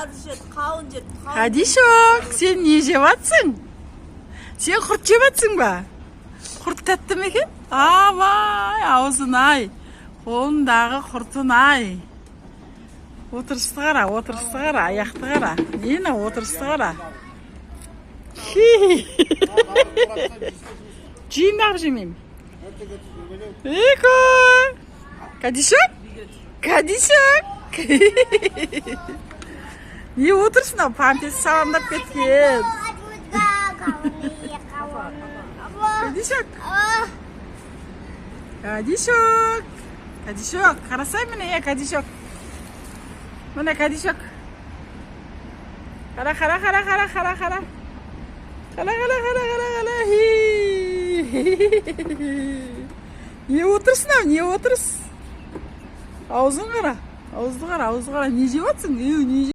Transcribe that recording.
Қазы жеді, қауын жеді, қауын. Хадишок, сен не жеп жатсың? Сен құрт жеп жатсың ба? Құрт тәтті ме екен? Абай, аузын ай, қолындағы құртын ай. Отырысты қара, отырысты қара, аяқты қара. Нені, отырысты қара. Хи. Жеймін, неғып жемеймін? Эко. Кадишок? Кадишок. Не отырсың ау, памперс саламдап кеткен. Кадишок. Кадишок. Кадишок, қарасай, міне, е, Кадишок. Міне, Кадишок. Қара, қара, қара, қара, қара, қара. Қара, қара, қара, қара, қара. Хи. Не отырсың ау, не отырсың? Аузын қара. Ауызды қара, ауызды қара. Не жеп жатсың? Ей, не